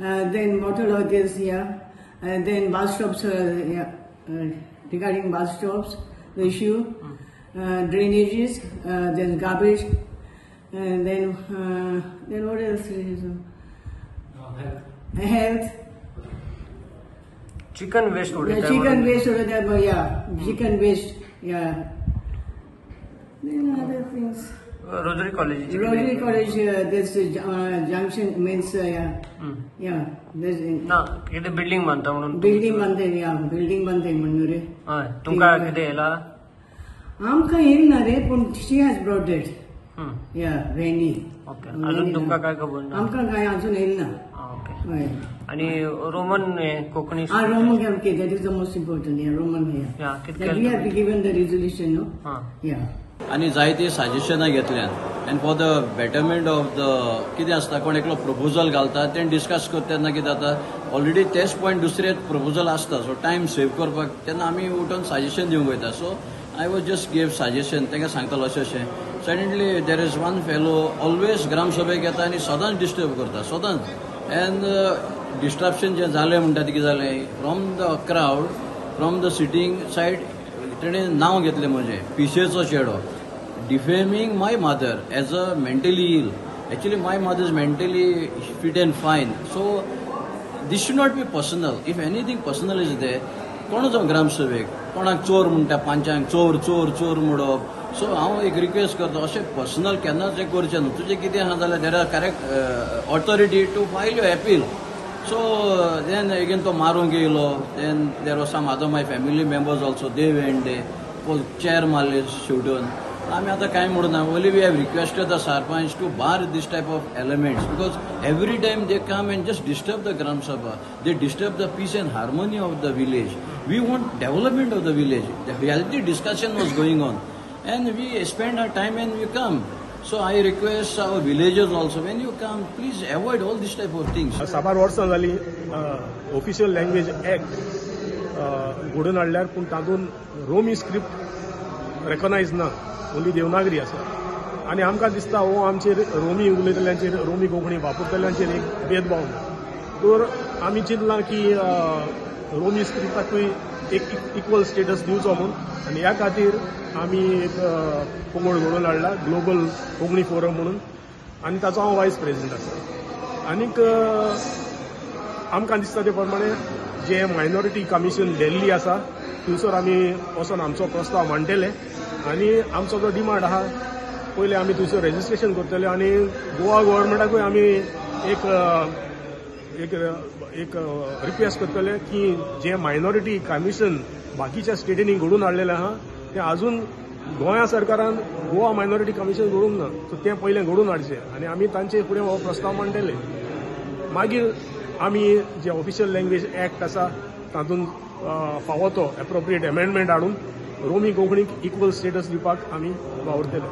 Then water lodges, yeah. And then bus stops, yeah. Regarding bus stops, the issue, drainages, then garbage, and then what else is health. Chicken waste उडयता. Chicken waste over there, yeah. Chicken waste, yeah. Then other things. Rosary College. Rosary College, this junction means, yeah. Yeah. ना कितें building बांदता म्हणून. Building बांदता, या building बांदता म्हणून रे. हय, तुमकां कितें येयला? आमकां येयला ना रे, पूण she has brought it. Yeah, Veni. Okay, अजून तुमकां काय खबर ना? आमकां काय अजून येयला ना. ओके. हय. आणि Roman Konkani. Roman, okay, that is the most important. Yeah, Roman. Yeah, that we have given the resolution, no. Yeah. आनी जायतीं सजेशनां घेतल्यान and for the betterment of the कितें आसता, कोण एकलो प्रपोजल घालता तें डिस्कस करता तेन्ना कितें जाता, ऑलरेडी तेच पॉयंट दुसरे प्रपोजल आसता, सो टायम सेव करपाक तेन्ना आमी उठून सजेशन दिवंक वयता. So I was just give suggestion, तांकां सांगतालो अशें अशें. Suddenly there is one fellow always ग्रामसभेक येता आनी सदांच डिस्टर्ब करता, सदांच. एंड डिस्ट्रप्शन जें जालें म्हणटा तें कितें जालें, from the crowd, from the sitting side तेणें नांव घेतलें म्हजें, पिशेचो चेडो, defaming my mother as a mentally ill. Actually my mother is mentally fit and fine, so this should not be personal. If anything personal is there, कोण जावं ग्रामसभेक कोणाक चोर म्हणटा, पांचांक चोर चोर चोर म्हणप. सो हांव एक रिक्वेस्ट करता, अशें पर्सनल केन्नाच हें करचें न्हू. तुजें कितें आहा जाल्यार there are correct authority to file your appeal. So then again तो मारूंक येयलो. Then there was some other my family members also, they went, they chair मारले शेवटून. आमी आतां कांय म्हणूना. Only we have requested the sarpanch to bar this type of elements, because every time they come and just disturb the gram sabha, they disturb the peace and harmony of the village. We want development of the village. The healthy discussion was going on and we spend our time and we come. So I request our villagers also, when you come, please avoid all this type of things. साबार वर्सां जाली official language act घडोवन हाडल्यार, पूण तातूंत रोमी script रेकॉनायज ना, only Devanagari आसा. आनी आमकां दिसता हो आमचेर रोमी उलयतल्यांचेर, रोमी कोंकणी वापरतल्यांचेर एक भेदभाव. तर आमी चिंतलां की रोमी स्क्रिप्टाकूय एक इक्वल स्टेटस दिवचो म्हूण, आनी ह्या खातीर आमी एक पंगड घडोवन हाडला, ग्लोबल कोंकणी फोरम म्हणून, आनी ताचो हांव वायस प्रेसिडेंट आसा. आनीक आमकां दिसता ते प्रमाणे जे मायनॉरिटी कमिशन दिल्ली आसा थंयसर आमी वचोन आमचो प्रस्ताव मांडटले आनी आमचो जो डिमांड आहा पयलीं आमी थंयसर रेजिस्ट्रेशन करतले आनी गोवा गव्हर्मेंटाकूय आमी एक एक एक रिक्वेस्ट करतले की जे मायनॉरिटी कमिशन बाकीच्या स्टेटींनी घडून हाडलेलें आहा तें अजून गोंया सरकारान गोवा मायनॉरिटी कमिशन घडूंक ना, सो तें पयलें घडून हाडचें आनी आमी तांचे फुडें हो प्रस्ताव मांडटले. मागीर आमी जे ऑफिशियल लँग्वेज एक्ट आसा तातूंत फावो तो एप्रोप्रिएट एमेंडमेंट हाडून रोमी कोंकणीक इक्वल स्टेटस दिवपाक आमी वावुरतले.